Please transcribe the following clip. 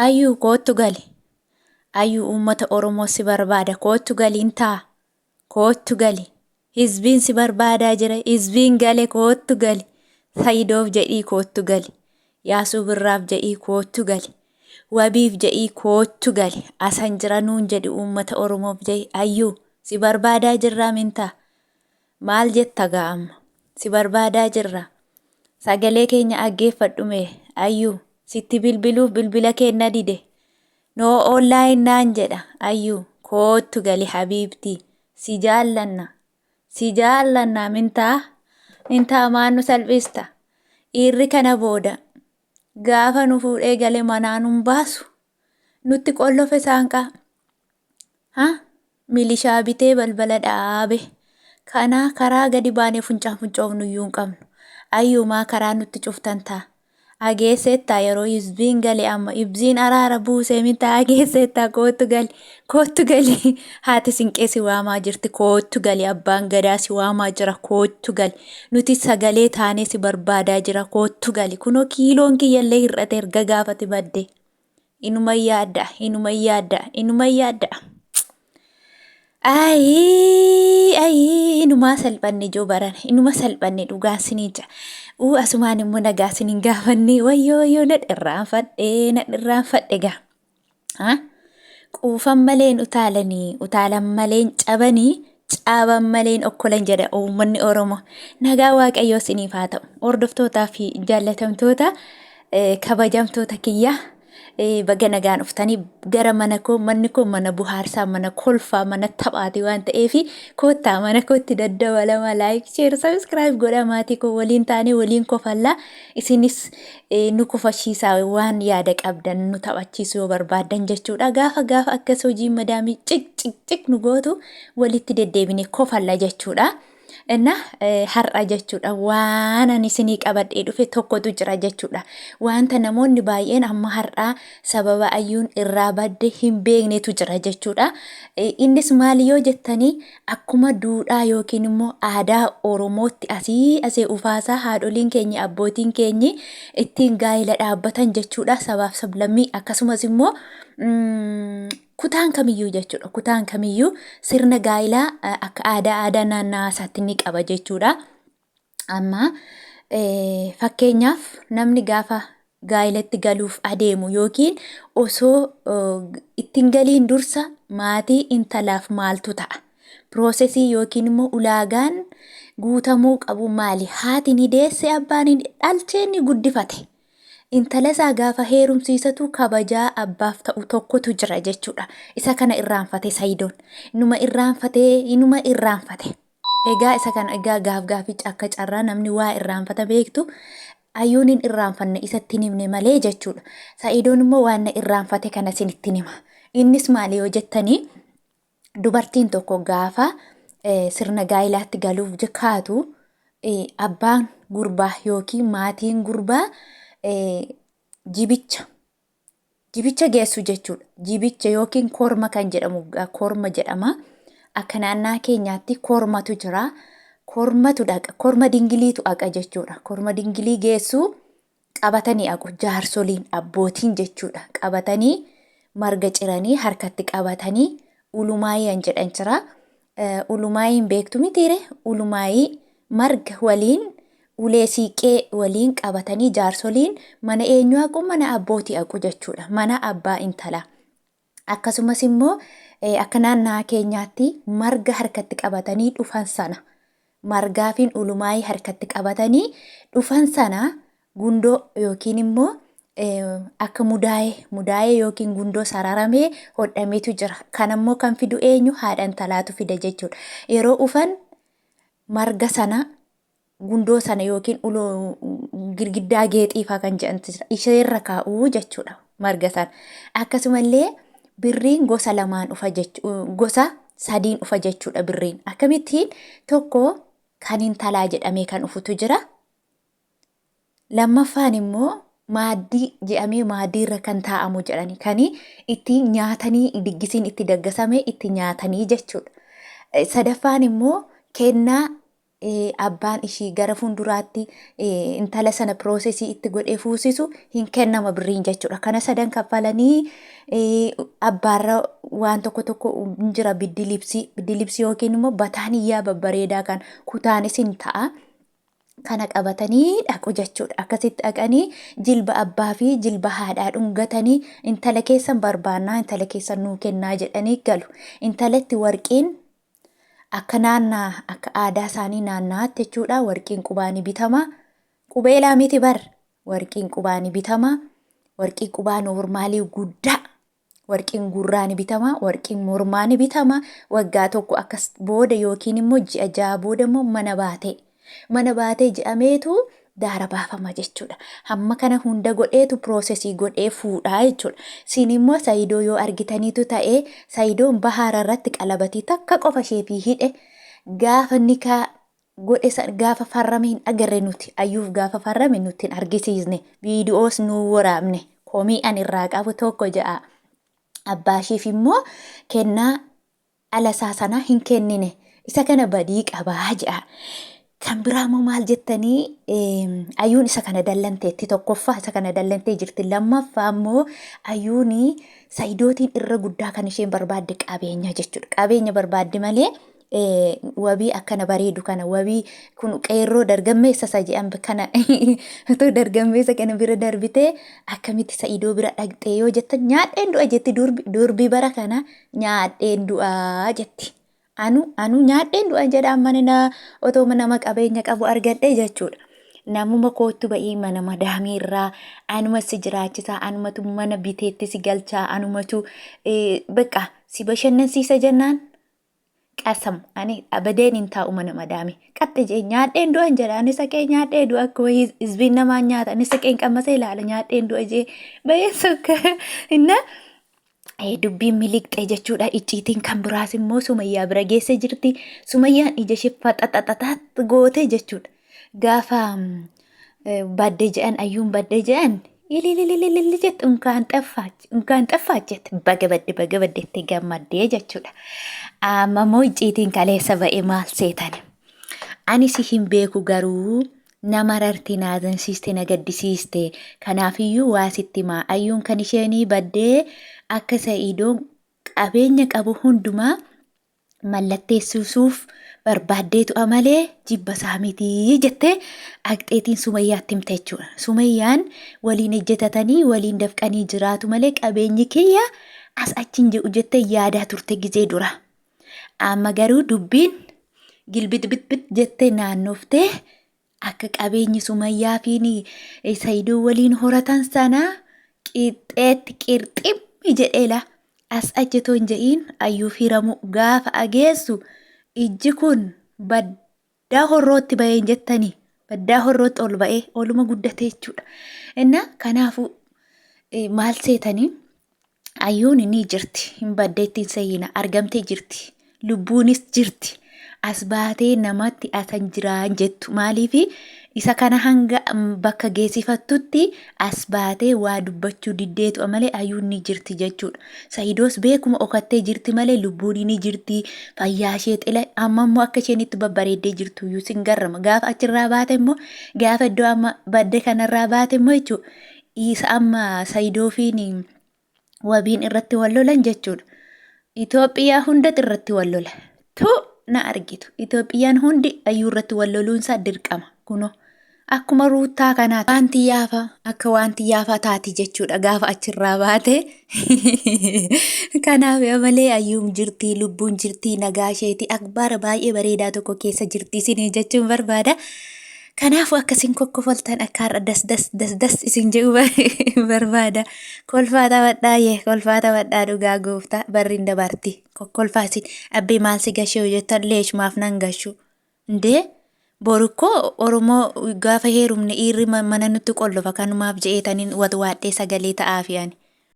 Ayyuu koottu gali. Ayyuu uummata Oromoo si barbaada koottu galiin taa. Koottu gali. Hizbiin si barbaadaa jira. Hizbiin gale koottu gali. Sayidoof jedhii koottu gali. Yaasuu Birraaf jedhii koottu gali. Wabiif jedhii koottu gali. Asan jira nuun jedhi uummata Oromoof jedhi. Ayyuu si barbaadaa jirraa mintaa. Maal jetta gaa amma? Si barbaadaa jirra. Sagalee keenya aggeeffadhu mee. Ayyuu sitti bilbiluuf bilbila keenna dide. No online naan jedha. Ayyuu koottu gali habiibtii. Si jaallanna. Si jaallanna mintaa. Mintaa maan nu salphista. Dhiirri kana booda gaafa nu fuudhee gale manaa nun baasu. Nutti qollofe saanqaa. Ha? Milishaa bitee balbala dhaabe. Kana karaa gadi baanee funcaan funcoofnu iyyuu hin qabnu. Ayyuu maa karaa nutti cuftan taa? Ageesseettaa yeroo hizbiin gale amma hibziin araara buusee mintaa ageesseettaa koottu gali koottu gali haati sinqee si waamaa jirti koottu gali abbaan gadaa si waamaa jira koottu gali nuti sagalee taanee si barbaadaa jira koottu gali kunoo kiiloon kiyyallee hir'ate erga gaafati badde. Inuma yaadda, inuma yaadda, inuma yaadda. Ayii, ayii, inumaa salphanne ijoo barana, inuma salphanne dhugaa sinii ja. Uu asumaan immoo nagaa sinin gaafanne wayyoo wayyoo na dhirraanfadhe, na dhirraanfadhe gaa. Ha? Quufan maleen utaalanii, utaalan maleen cabanii, caaban maleen okkolan jedha uummanni Oromoo. Nagaa Waaqayyoo siniif haa ta'u. Hordoftootaa fi jaallatamtoota kabajamtoota kiyya baga nagaan dhuftanii gara mana koo. Manni koo mana buhaarsaa, mana kolfaa, mana taphaati waan ta'eef koottaa mana kootti daddabalama, like, share, subscribe godha. Maatii koo waliin taanee waliin kofallaa. Isinis nu kofashiisaa, waan yaada qabdan nu taphachiisuu yoo barbaaddan jechuudha. Gaafa gaafa akkas hojii madaamii cik cik cik nu gootu walitti deddeebine kofalla jechuudha. Inna har'a jechuudha waan ani isinii qabadhee dhufe tokkotu jira jechuudha. Wanta namoonni baay'een amma har'aa sababa ayyuun irraa badde hin beeknetu jira jechuudha. Innis maali yoo jettanii, akkuma duudhaa yookiin immoo aadaa Oromootti asii asee ufaasaa haadholiin keenya abbootiin keenyi ittiin gaa'ela dhaabbatan jechuudha. Sabaaf sablammii akkasumas immoo kutaan kamiyyuu jechuudha. Kutaan kamiyyuu sirna gaa'ilaa akka aadaa aadaa naannawaa isaatti ni qaba jechuudha. Amma fakkeenyaaf namni gaafa gaa'ilatti galuuf adeemu yookiin osoo ittiin galiin dursa maatii intalaaf maaltu ta'a? Piroosesii yookiin immoo ulaagaan guutamuu qabu maali? Haati ni deesse, abbaan ni dhalchee, ni guddifate. Intala isaa gaafa heerumsiisatu kabajaa abbaaf ta'u tokkotu jira jechuudha. Isa kana irraanfate Sayidoon. Inuma irraanfate, inuma irraanfate. Egaa isa kana egaa gaaf gaafii akka carraa namni waa irraanfata beektu. Ayyuun hin irraanfanne, isatti hin himne malee jechuudha. Sayidoon immoo waan na irraanfate kana isinitti hima. Innis maali yoo jettanii, dubartiin tokko gaafa sirna gaa'ilaatti galuuf kaatu abbaan gurbaa yookiin maatiin gurbaa jibicha jibicha geessu jechuudha. Jibicha yookiin korma kan jedhamu korma jedhama. Akka naannaa keenyaatti kormatu jira. Kormatu dhaqa. Korma dingiliitu dhaqa jechuudha. Korma dingilii geessu qabatanii haqu jaarsoliin abbootiin jechuudha. Qabatanii marga ciranii harkatti qabatanii ulumaayiyan jedhan jira. Ulumaayiin beektu mitiire? Ulumaayii marga waliin ulee siiqqee waliin qabatanii jaarsoliin mana eenyu haqu? Mana abbootii haqu jechuudha. Mana abbaa intalaa. Akkasumas immoo akka naannaa keenyaatti marga harkatti qabatanii dhufan sana, margaafiin ulumaayii harkatti qabatanii dhufan sana gundoo yookiin immoo akka mudaayee mudaayee yookiin gundoo sararamee hodhametu jira. Kanammoo kan fidu eenyu? Haadha intalaatu fida jechuudha. Yeroo dhufan marga sana gundoo sana yookiin girgiddaa geexii faa kan jedhantu jira. Isheerra kaa'uu jechuudha marga sana. Akkasumallee birriin gosa lamaan dhufa jechuudha. Gosa sadiin dhufa jechuudha birriin. Akkamittiin? Tokko kan intalaa jedhamee kan dhufutu jira. Lammaffaan immoo maaddii jedhamee maaddiirra kan taa'amu jedhani kan itti nyaatanii diggisiin itti daggasame itti nyaatanii jechuudha. Sadaffaan immoo kennaa abbaan ishii gara fuulduraatti intala sana piroosesii itti godhee fuusisu hin kennama birriin jechuudha. Kana sadan kaffalanii abbaarra waan tokko tokko hin jira biddilibsii biddilibsii yookiin immoo bataaniyyaa babbareedaa kan kutaanis hin ta'a. Kana qabatanii dhaqu jechuudha. Akkasitti dhaqanii jilba abbaa fi jilba haadhaa dhungatanii intala keessan barbaannaa intala keessan nuu kennaa jedhanii galu. Intalatti warqiin Akka naannaa akka aadaa isaanii naannaatti jechuudha warqiin qubaa ni bitama. Qubeelaa miti bar warqiin qubaa ni bitama. Warqii qubaa noormaalii guddaa warqiin gurraa ni bitama warqiin mormaa ni bitama waggaa tokko akkas booda yookiin immoo ji'a ja'a booda immoo mana baatee Mana baatee je'ameetu daara baafama jechuudha. Hamma kana hunda godheetu piroosesii godhee fuudhaa jechuudha. Siin immoo Sayidoo yoo argitaniitu ta'ee Sayidoon bahaara irratti qalabatii takka qofa isheefii hidhe gaafa nikaa godhe san gaafa farrame hin agarre nuti ayyuuf gaafa farrame nutti hin argisiisne viidiyoos nuu waraabne komii an irraa qabu tokko ja'a. Abbaa isheef immoo kennaa dhala isaa sana hin kennine. Isa kana badii qabaa jedha. Kan biraa immoo maal jettanii ayyuun isa kana dallanteetti tokkoffaa isa kana dallantee jirti lammaffaa immoo ayyuun sayidootiin irra guddaa kan isheen barbaadde qabeenya jechuudha. Qabeenya barbaadde malee wabii akkana bareedu kana wabii kun qeerroo dargammeessa isa jedhan kana utuu dargammeessa kana bira darbitee akkamitti sayidoo bira dhaqxee yoo jettan nyaadheen du'a jetti durbi bara kana nyaadheen du'aa jetti. Anu anu nyaadheen du'a jedha amma na otoo nama qabeenya qabu argadhe jechuudha. Namuma koottu ba'ii mana madaamii irraa anuma si jiraachisaa anumatu mana biteetti si galchaa anumatu beqa si bashannansiisa jennaan qasam ani abadeen hin taa'u mana madaamii qaxxe jee nyaadheen du'an jedha ani saqee nyaadhee du'a akkuma hizbiin namaan nyaata ani saqeen qammasee ilaala nyaadheen du'a jee baay'een sokka inna Dubbiin miliqxe jechuudha. Icciitiin kan biraas immoo Sumayyaa bira geessee jirti. Sumayyaan ija ishee faxaxaxaxaat goote jechuudha. Gaafa badde jedhan ayyuun badde jedhan ililililili jette unkaan xaffaach unkaan xaffaach jette baga badde baga badde itti gammaddee jechuudha. Amma immoo icciitiin kaleessa ba'e maal seetan? Ani si hin beeku garuu Na mararte, na azansiiste, na gaddisiiste. Kanaafiyyuu waa sitti himaa. Ayyuun kan isheen baddee akka Sa'iidoon qabeenya qabu hundumaa mallatteessisuuf barbaaddeetu malee jibba isaa miti jettee dhaqxeetiin Sumayyaatti himte jechuudha. Sumayyaan waliin ejjetatanii waliin dafqanii jiraatu malee qabeenyi kiyya as achi hin jedhu jettee yaadaa turte gizee dura. Amma garuu dubbiin gilbixbixbix jettee naannoftee akka qabeenyi Sumayyaa fi Sayidoo waliin horatan sana qixxeetti qirximmi jedhee la as achi otoo hin je'iin ayyuuf hiramu gaafa ageessu ijji kun baddaa horrootti ba'ee hin jettanii baddaa horrootti ol ba'ee oluma guddate jechuudha. Inna kanaafuu maal seetanii Ayyuun ni jirti hin baddeetti hin seeyina argamtee jirti lubbuunis jirti as baatee namatti asan jiraan jettu maaliif isa kana hanga bakka geessifattutti as baatee waa dubbachuu diddeetu malee ayyuun ni jirti jechuudha. Sayidoos beekuma okattee jirti malee lubbuun ni jirti fayyaa ishee xila amma immoo akka isheen itti babbareeddee jirtu iyyuu sin garrama gaafa achirraa baate immoo gaafa iddoo amma badde kanarraa baate immoo jechuudha. Isa amma Sayidoo fi wabiin irratti wal lolan jechuudha. Itoophiyaa hundatu irratti wal lola. Tu na argitu. Itoophiyaan hundi ayyuu irratti wal loluunsaa dirqama. Kunoo akkuma ruuttaa kanaati. Wanti yaafa akka wanti yaafa taati jechuudha gaafa achirraa baate. Kanaaf malee ayyuun jirti lubbuun jirti nagaa isheeti akbaara baay'ee bareedaa tokko keessa jirti isinii jechuun barbaada. Kanaafuu akka isin kokkofoltan akka har'a das das das das isin jedhu barbaada. Kolfaa taphadhaa yee kolfaa taphadhaa dhugaa gooftaa barri hin dabarti. Kokkolfaa isin abbee maal si gashee hojjettan leesh maaf nan gashu. Indee boru koo Oromoo gaafa heerumne dhiirri mana nutti qollofa kanumaaf je'eetaniin watwaadhee sagalee ta'aafi ani.